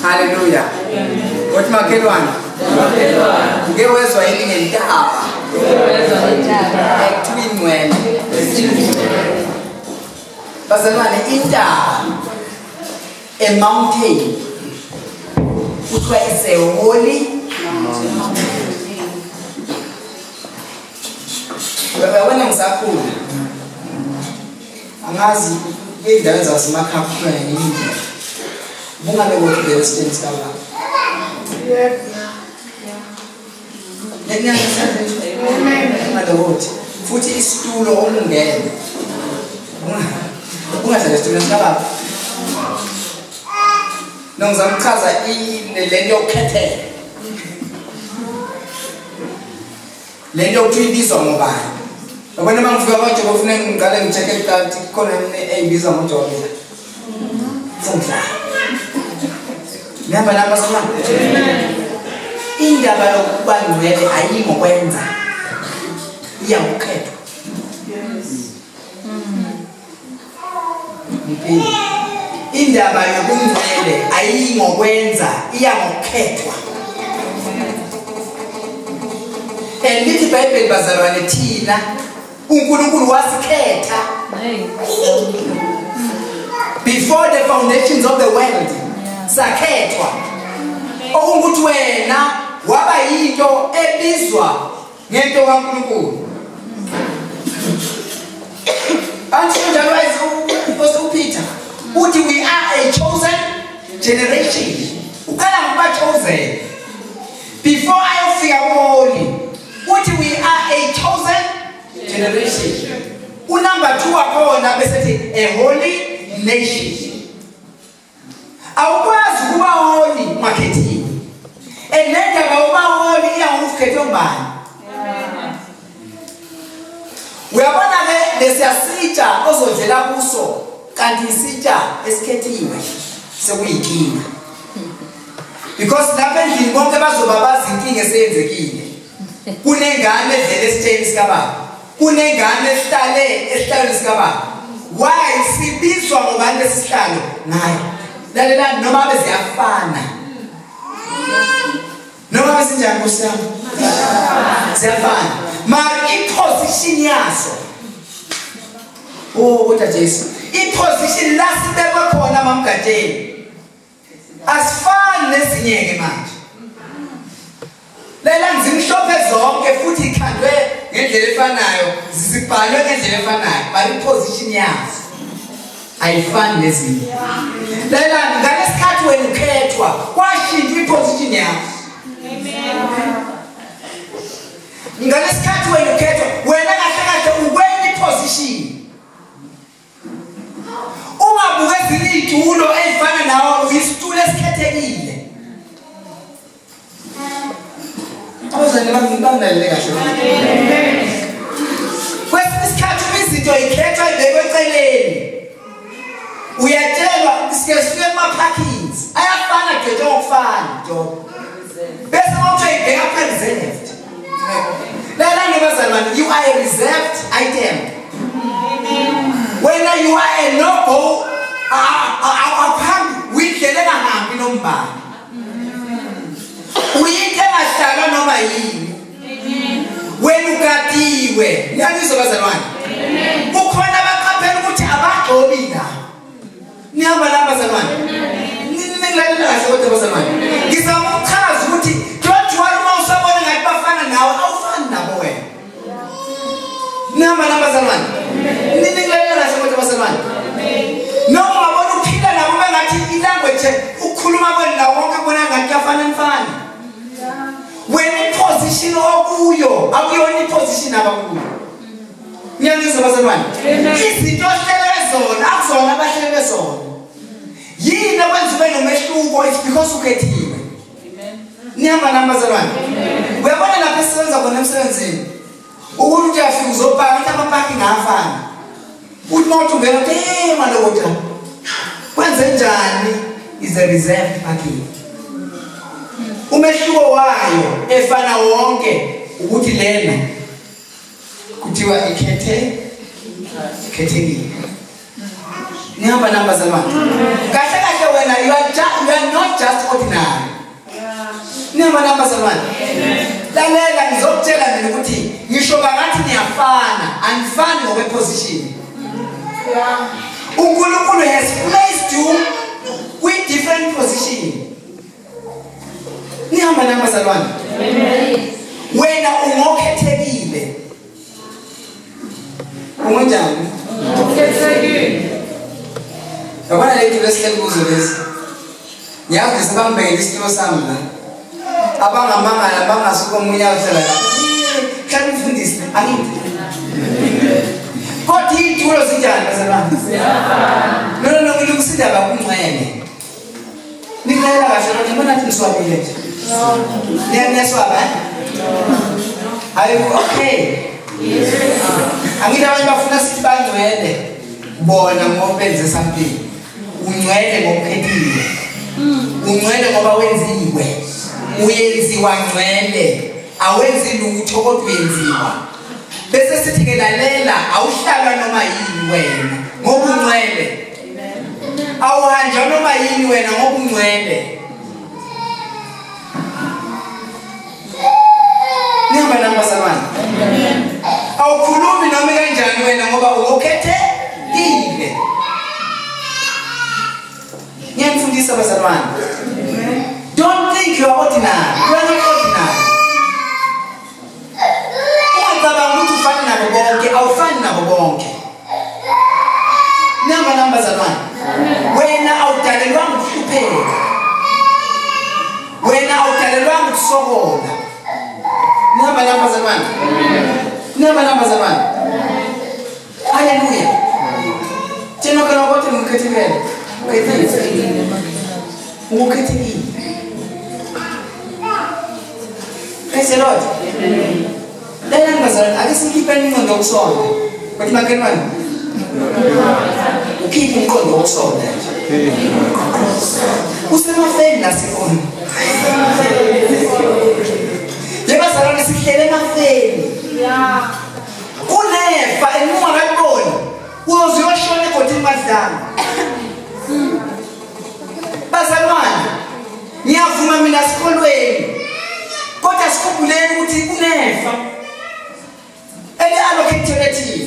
Haleluya. Uthi makhelwane. Uke wezwa yini ngentaba? Ekuthiwa ingcwele. Bazalwane intaba a mountain kuthiwa is a holy mountain. Uyabona ngisakhula. Angazi ey'ndaweni zasemakhaya kuthiwa ngenye indlela. Ubungalokothi ungene esitsheni sikababa. Ungalokothi. Futhi isitulo omungene. Ungahlala esitulweni sikababa. No ngizama ukuchaza le nto yokukhethela. Le nto kuthiwa ibizwa ngobani? Yabona uma ngifika kwaJobe kufuneka ngiqale ngi-check-e kuqala ukuthi kukhona yini eyibizwa ngoJobe la. Sengidlala. Nihamba nami bazalwane? Indaba yokuba ngcwele ayingokwenza. Iya ngokukhethwa. Ngiphi? Indaba yobungcwele ayingokwenza, iya ngokukhethwa. And lithi iBhayibheli bazalwane thina uNkulunkulu wasikhetha before the foundations of the world sakhethwa okungukuthi wena waba yinto ebizwa ngento kaNkulunkulu. Angisho njalo Nkosi uPeter uthi we are a chosen generation. Uqala ngokuba chosen before ayofika kuholi uthi we are a chosen generation. Unumber 2 wakhona bese ethi a holy nation. Awukwazi ukuba holy ungakhethiwe. And le ndaba uba holy iya ngokuthi ukhethwe ngubani. Uyabona ke lesiya sitsha ozodlela kuso kanti isitsha esikhethiwe sekuyinkinga. Because lapha endlini bonke bazoba bazi inkinga eseyenzekile. Kunengane edlela esitsheni sikababa. Kunengane ehlale esihlalweni sikababa. Why sibizwa ngobani lesi sihlalo? Ngayo. Lalelani noma abe ziyafana. Noma besinjani Nkosi yami? Ziyafana. Mara iposition yaso. Oh kodwa Jesu. Iposition la sibekwe khona mamgatsheni. Asifani nezinye ke manje. Lela zimhlophe zonke futhi ikhandwe ngendlela efanayo, zibhalwe ngendlela efanayo, but iposition yazo ayifani nezinye. Lela ngalesikhathi wena ukhethwa, kwashintshwa iposition yakho. Amen. Ngalesikhathi wena ukhethwa, wena kahle kahle ukwenye iposition. Ungabuka ezinye iy'tulo ey'fana nawe uyisitulo esikhethekile. Abazali bangilalele kahle. Kwesinye isikhathi uma izinto ikhethwa ibekwe eceleni. Uyatshelwa sike sifike kuma-parkings ayafana gqetshe ngokufana njengoba. Bese uma kuthiwa ibheka reserved. Lalani bazalwane, you are a reserved item. Wena you are a no go awuhambi uyindlela engahambi nombani. Uyinto engahlalwa noma yini. Wena ugadiwe. Niyangizwa bazalwane? Kukhona abaqaphela ukuthi abagxobi la. Nihamba la bazalwane. Ningilalela kahle kodwa bazalwane. Ngizama ukuchaza ukuthi don't worry uma usabona ngathi bafana nawe awufani nabo wena. Nihamba la bazalwane. Ningilalela kahle kodwa bazalwane. Noma ungabona uphila nabo bengathi ilanguage ukukhuluma kwenu nawo konke kubona ngathi kuyafana nifana. Wena iposition okuyo akuyona iposition abakuyo. Niyangizwa bazalwane? Izinto ohlelwe zona akuzona abahlelwe zona. Yini ekwenza ube nomehluko? It's because ukhethiwe. Nihamba nami bazalwane? Uyabona lapho esisebenza khona emsebenzini. Ukuthi uyafika uzopaka ukuthi ama-parking ayafana. Uthi uma uthi ungena uthi hey malokotha. Kwenze njani? Is a reserved parking. Umehluko wayo efana wonke ukuthi lena kuthiwa ikhethe ikhethekile nihamba nami bazalwane kahle kahle wena you are, you are not just Nihamba nami bazalwane? Lalela ngizokutshela mina ukuthi ngisho bangathi niyafana, anifani ngokweposition. uNkulunkulu has placed you with different position. Nihamba nami bazalwane? Wena ungokhethekile. Ungonjani? Ukhethekile. Yabona le nto lesihleli kuzo lezi. Ngiyazi sebambekele isitulo sami la. Abangamangala bangasuka omunye ayohlala la. Hlala umfundisi angithi. Kodwa iy'tulo zinjani bazalwane? No no no ngilungisa indaba kungcwele. Ningicela kahle kodwa ngibona ngathi ngiswabile nje. Niyaswaba eh? Are you okay? Yes. Angithi abanye bafuna sithi bangcwele bona ngoba benze something. Ungcwele ngokukhethiwe. Ungcwele ngoba wenziwe. Uyenziwa ngcwele. Awenzi lutho kodwa uyenziwa. Bese sithi ke lalela awuhlalwa noma yini wena ngoba ungcwele. Awuhanjwa noma yini wena ngoba ungcwele. Nihamba nami bazalwane. Awukhulumi noma kanjani wena ngoba ukhethekile. Ngiyamfundisa bazalwane. Don't think you are ordinary. You are not ordinary. Ungacabanga ukuthi ufana nabo bonke, awufani nabo bonke. Nihamba nami bazalwane. Wena awudalelwanga ukuhlupheka. Wena awudalelwanga ukusokola. Nihamba nami bazalwane. Nihamba nami bazalwane. Haleluya. Tshela kana kodwa ngikhethekele. Ukhethekile. Ukhethekile. Praise the Lord. Lena bazalwane ake sikhiphe ingqondo yokusonta. Bathi makhelwane. Ukhiphe umqondo wokusonta nje. Usemafeni nasekhona. Yebazalwane sihlele emafeni. Yeah. Kunefa engingakaliboni. Uyoze uyoshona egodini madlanga. Bazalwane, ngiyavuma mina sikolweni. Kodwa sikhumbuleni ukuthi kunefa. Ele allocated thina.